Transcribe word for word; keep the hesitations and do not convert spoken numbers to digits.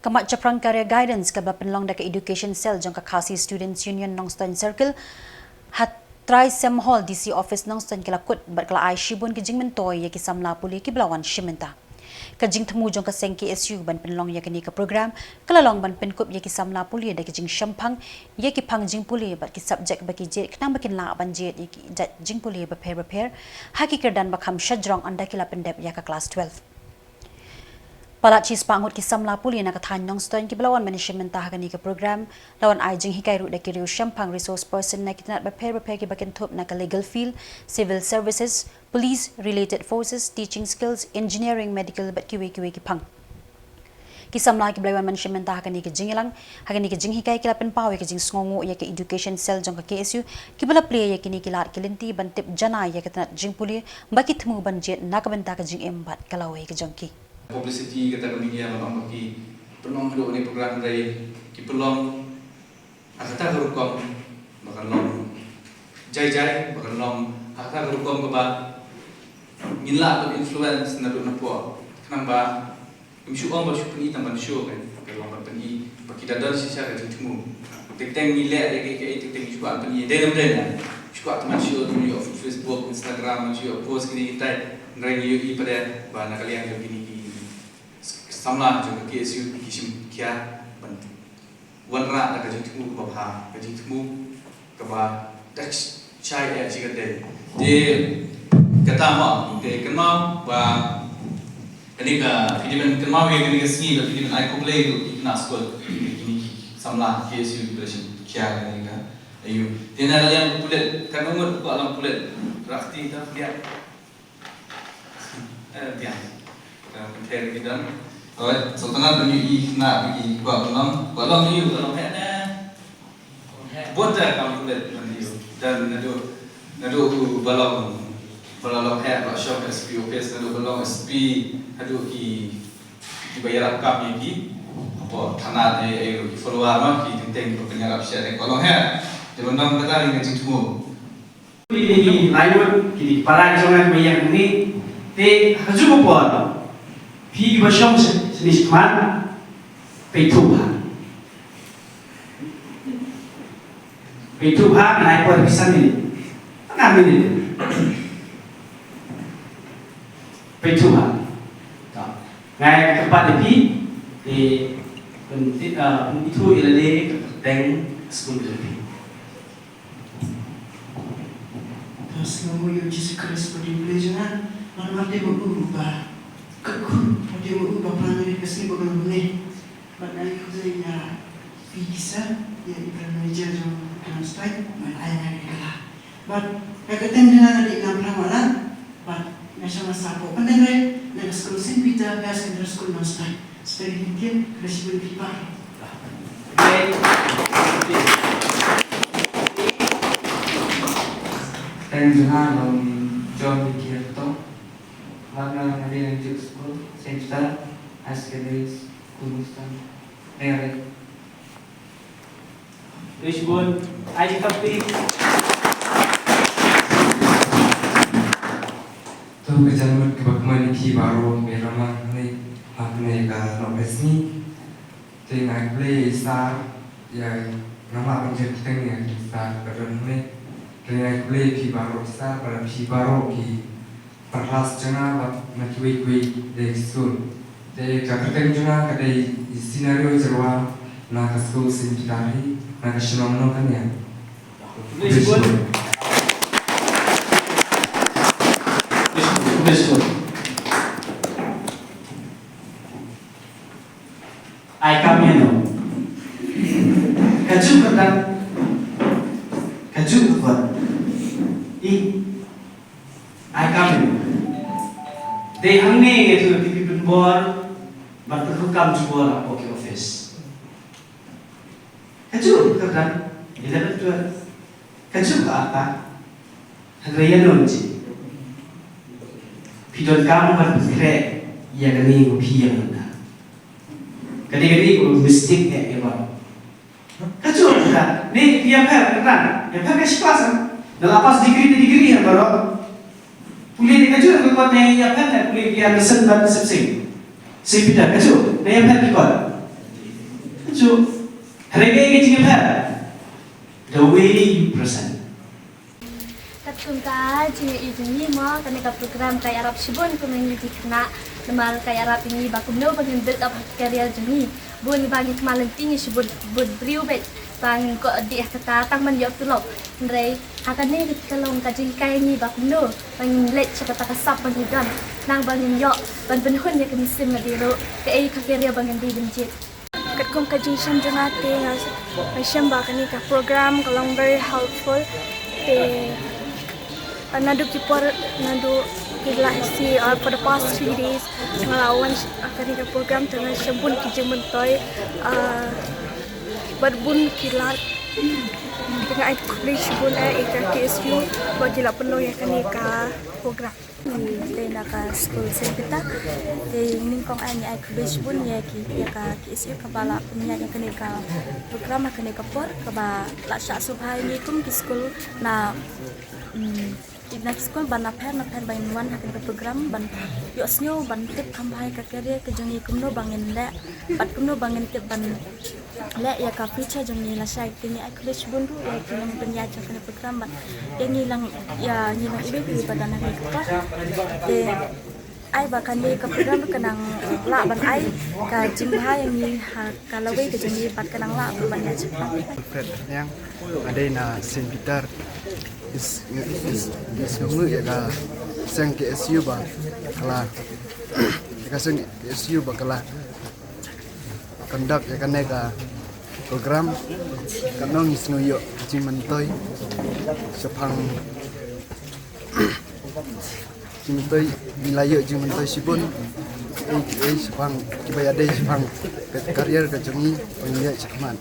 Ka Mat Chaphrang Career Guidance kaba la pynlong da ka Education Cell jong ka Khasi Students Union Nongstoiñ Circle ha Trai Sem Hall, D C Office Nongstoiñ, ka la kut bad ka la ai shibun ki jingmyntoi ïa ki samla pule kiba la wan shim bynta. Ka jingthmu jong ka seng K S U ban pynlong ïa kane ka program ka la long ban pynkup ïa ki samla pule da ki jingshemphang ïa ki phang jingpule bad ki subject ba ki jied, khnang ba kin lah ban jied ïa ki jait jingpule bapher bapher ha ki kyrdan ba kham shajrong ynda ki la pyndep ïa ka klas twelve. Palat shispah ngut ki samla pule na ka thaiñ Nongstoiñ kiba la wan ban shim bynta ha kane ka program, la wan ai jinghikai ruh da ki riewshemphang, resource person, na ki tnat bapher bapher kiba kynthup na ka legal field, civil services, police, related forces, teaching skills, engineering, medical bad kiwei kiwei ki phang. Ki samla kiba la wan ban shim bynta ha kane ka jingïalang, ha kane ka jinghikai, ki la pynpaw ïa ka jingsngewnguh ïa ka Education Cell jong ka K S U kiba la plie ïa kine ki lad ki lynti ban tip janai ïa ka tnat jingpule ba ki thmu ban jied na ka bynta ka jingim bad ka lawei ka jong ki. Publicity kata ka media ban ong ba ki pynlong haduh kane program, hynrei ki pynlong ha kata ka rukom ba kan long jai jai, ba kan long ha kata ka rukom kaba ngin lah ban influence naduh napoh, khnang ba ngim shu ong ba shu pyni tang ban show, kan, ka long ban pyni ba ki da don shisha ka jingthmu. Teng teng ngi leh ïa kaei kaei, teng teng ngi shu kwah pyni, dei ne em dei ne, shu kwah tang ban show, tang ban ïoh Facebook, Instagram, ban shu ïoh post kine kitai. Hynrei ngi ïohi pat de ba na ka liang jong kine ki samla jong ka K S U ki shim khia ban wanrah da ka jingthmu kaba bha, ka jingthmu kaba da shai eh shi katdei. Te kata ma, te kynmaw ba kane ka, phi dei ban kynmaw ïa kane ka sngi ba phi dei ban ai khublei ruh ïa ki khynnah skul, ïa kine ki samla K S U kiba la shim khia kane ka aiu. Te na ka liang u pulit, katno ngut u kwah long pulit? Rah kti, ta pdiang. Eh, pdiang. Ka pynthei ki don. Alright, sngewtynnat ban ïohi khynnah ba ki kwah ban long, kwah long aiu, kwah long heh ne? Bun te kam pulit ban ïohi. Dan naduh, naduh u ba long, ba la long heh, ba shong S P office, naduh ba long S P, haduh ki, kiba ïarap kam ïa ki, hapoh thana ne, eh, ki follower ma, ki teng teng kiba pynïarap sha ne, kwah long heh. Te ban long kata ka jingthmu. Kine ki laingut, kine ki para ki jong nga kiba ïeng hangne. Te ha kajuh ka por, phi kiba shong shane shakhmat, peit thuh bha. Peit thuh bha, ngan ai por phi san minit. Tang minit. Peit thuh bha. Nga ai kyrpad ïa phi, te pyn, ah, pynithuh ïa lade ka kyrteng skul jong phi. Ka sngewnguh ïa u Jisu Khrist ba dei U Blei jong nga. Namar dei ma u ba ka khun, dei ma u ba pynlong ïa ka sngi ba ka long ne. Bad nga ai khublei ïa phi ki sir, ïa i brand manager jong ka Nongstoiñ, ban ai nga ka kylla. Bad ka kyrteng jong nga ka dei Nongphrang Wahlang. Bad nga shong ha Sapo Pandeng Rei, na ka skul Saint Peter Higher Secondary School Nongstoiñ. Sngewbha ïa ka shibun phi baroh. Kyrteng jong nga long John Vicky Artong. Bad nga dei na Duke School, Saint Peter Higher Secondary School Nongstoiñ. Pandeng Rei. Khublei shibun, ai jingkyrpad. To ka janmiet kaba kmen ïa phi baroh, me ramang hangne, ha kane ka nohpreh sngi. Te nga ai khublei ïa i sir, ïa nga mah ban jer kyrteng ïa i sir ba don hangne. Te nga ai khublei ïa phi baroh i sir, bad ïa phi baroh ki para klas jong nga bad na kiwei kiwei de ki skul. Te ka kyrteng jong nga ka dei i Scenario Jyrwa na ka skul Saint Peter High na ka shnong Nongkynniang. Khublei shibun. Khublei shibun. Ai kam ïa no. Kajuh ka dang. Kajuh ka kot. I. Ai kam ïa no. Dei hangne nga ïathuh ïa phi, phi pynbor bad pyndonkam jubor hapoh ki office. Kajuh ka dang. Eleven, twelve. Kajuh ka ata. Hynrei ïa no nji. Phi donkam ban pynkhreh ïa kane ba phi ïeng mynta. Kane, kane ka mistake eh ïa baroh. Kajuh ka, ne phi ïapher, ka dang ïapher ka shi klas, na la pass degree te degree ha baroh. Pule ne kajuh ka kot ne ïapher ne pule ki Anderson bad Sip Sing. Sip Peter kajuh ne ïapher ki kot. Hynrei ka jingïapher, the way you present. Katkum ka jingïohi jong ngi mo, kane ka program ka ïarap shibun kumne ngi ki khynnah, namar ka ïarap ïa ngi ba kumno ba ngin build up ha ka career jong ngi. Bun ba ngi kynmaw lynti ngi shibun bun briew bad ba ngin koh dih ha kata tang ban ïoh tulop. Hynrei ha kane ka long ka jinghikai ïa ngi ba kumno ba ngin leit sha kata ka sap ba ngi don, nang ba ngin ïoh ban pynhun ïa ka mynsiem lade ruh, kaei ka career ba ngin dei ban jied. Katkum ka jingshem jong nga te nga, nga shem ba kane ka program ka long very helpful. Te, uh, naduh ki por, naduh ki la isi, uh, for the past three days nga la wan, uh, kane ka program te nga shem bun ki jingmyntoi, uh, bad bun ki lad. Te nga ai khublei shibun eh ïa ka K S U ba ki la pynlong ïa kane ka program. Te na ka skul Saint Peter. Te nyngkong ai ngi ai khublei shibun ïa ki, ïa ka K S U kaba la pynïaid ïa kane ka program ha kane ka por kaba la shah sngewbha ïa ngi kum ki skul na, mm, na ki skul ban na pher na pher ban wan ha kane ka program ban ïohsngew ban tip kham bha ïa ka career ka jong ngi kumno ba ngin leh bad kumno ba ngin tip ban leh ïa ka future jong ngi. Lashai te ngi ai khublei shibun ruh ïa ki nongpynïaid jong kane ka program bad ïa ngi lang, ïa ngi lang iwei pa iwei ba don ha kane ka por. Te ai ba kane ka program ka nang lah ban ai ka jingbha ïa ngi ha ka lawei ka jong ngi bad ka nang lah ban ïa jingpang. Alfred Hniang, nga dei na Saint Peter. Is, is, is ngi ïa ka seng K S U ba ka la, ïa ka seng K S U ba ka la conduct ïa kane ka program. Katno ngi sngew ïoh jingmyntoi shaphang, jingmyntoi, ngi la ïoh jingmyntoi shibun. Ei, ei, shaphang kiba ïadei shaphang ka career ka jong ngi ba ngin ïaid shakhmat.